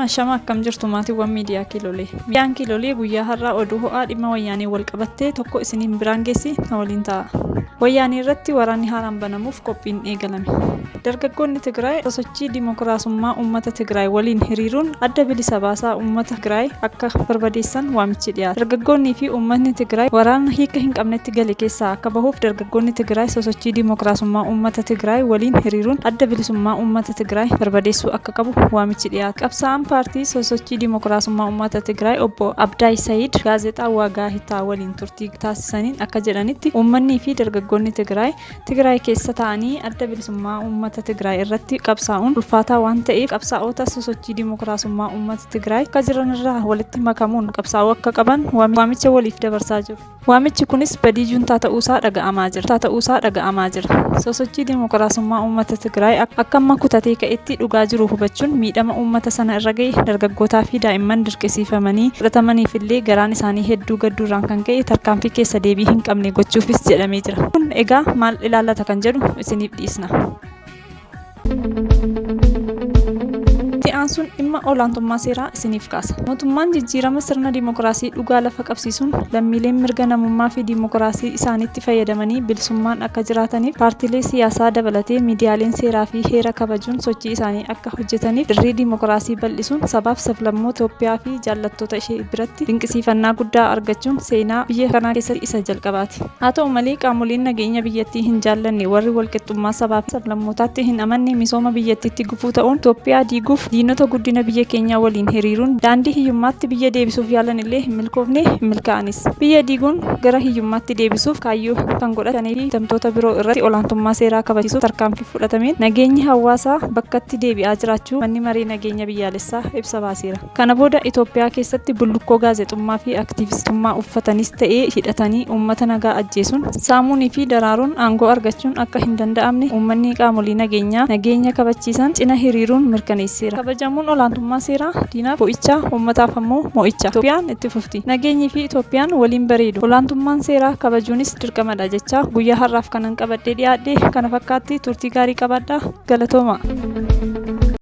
Ashama akkam jirtu maatiiwwan miidiyaa Kiilolee. Miidiyaan Kiilolee guyyaa har'aa oduu ho'aa dhimma wayyaanee wal qabattee tokko isiniin biraan geessi na waliin ta'a. Wayyaanee irratti waraanni haaraan banamuuf qophiin eegalame. Dargaggoonni Tigraay sosochii dimokiraasummaa uummata Tigraay waliin hiriiruun adda bilisa baasaa uummata Tigraay akka barbadeessan waamichi dhiyaate. Dargaggoonnii fi uummatni Tigraay waraana hiika hin qabnetti gale keessaa akka bahuuf dargaggoonni Tigraay sosochii dimokiraasummaa uummata Tigraay waliin hiriiruun adda bilisummaa uummata Tigraay barbadeessuu akka qabu waamichi dhiyaate. Qabsaa'aan paartii sosochii dimokiraasummaa uummata Tigraay obbo Abdaay Sayid gaazexaa Waagaahitaa waliin turtii taasisaniin akka jedhanitti uummannii fi dargaggoonni Tigraay Tigraay keessa ta'anii adda bilisummaa uummata Tigraay irratti qabsaa'uun ulfaataa waan ta'eef qabsaa'ota sosochii dimokiraasummaa uummata Tigraay akka jiranirraa walitti makamuun qabsaa'uu akka qaban waamicha waliif dabarsaa jiru. Waamichi kunis badii juntaa ta'uusaa dhaga'amaa jira. Ta'uusaa dhaga'amaa jira. Sosochii dimokiraasummaa uummata Tigraay akka amma kutatee ka'etti dhugaa jiru hubachuun miidhama uummata sana irra ga'e dargaggootaa fi daa'imman dirqisiifamanii fudhatamaniif illee garaan isaanii hedduu gadduurraan kan ka'e tarkaanfii keessa deebii hin qabne gochuufis jedhamee jira. Kun egaa maal ilaallata kan jedhu isiniif dhiisna. Itti aansuun dhimma olaantummaa seeraa isiniif kaasa. Mootummaan jijjiirama sirna dimokiraasii dhugaa lafa qabsiisuun lammiileen mirga namummaa fi dimokiraasii isaaniitti fayyadamanii bilisummaan akka jiraataniif paartiilee siyaasaa dabalatee miidiyaaleen seeraa fi heera kabajuun sochii isaanii akka hojjetaniif dirree dimokiraasii bal'isuun sabaaf sablammoota Itoophiyaa fi jaallattoota ishee biratti dinqisiifannaa guddaa argachuun seenaa biyya kanaa keessatti isa jalqabaati. Haa ta'u malee qaamoleen nageenya biyyattii hin jaallanne warri walqixxummaa sabaa fi sablammootaatti hin amanne misooma biyyattiitti gufuu ta'uun Itoophiyaa diiguuf diinota guddina biyya keenyaa waliin hiriiruun daandii hiyyummaatti biyya deebisuuf yaalan illee hin milkoofne hin milkaa'anis. Biyya diiguun gara hiyyummaatti deebisuuf kaayyoo kan godhatanii fi himatamtoota biroo irratti olaantummaa seeraa kabachiisuuf tarkaanfii fudhatameen nageenyi hawaasaa bakkatti deebi'aa jiraachuu manni maree nageenya biyyaalessaa ibsa baaseera. Kana booda Itoophiyaa keessatti bullukkoo gaazexummaa fi aktiivistummaa uffatanis ta'ee hidhatanii uummata nagaa ajjeesuun, saamuunii fi daraaruun aangoo argachuun akka hin danda'amne uummanni qaamolee nageenyaa nageenya kabachiisan cina hiriiruun mirkaneesseera. Kabajamuun olaantummaa seeraa diinaaf bo'icha, uummataaf ammoo mo'icha. Itoophiyaan itti fufti. Nageenyi fi Itoophiyaan waliin bareedu. Olaantummaan seeraa kabajuunis dirqamadha jechaa guyyaa har'aaf kanan qabadhee dhiyaadhe kana fakkaatti turtii gaarii qabaadhaa. Galatooma.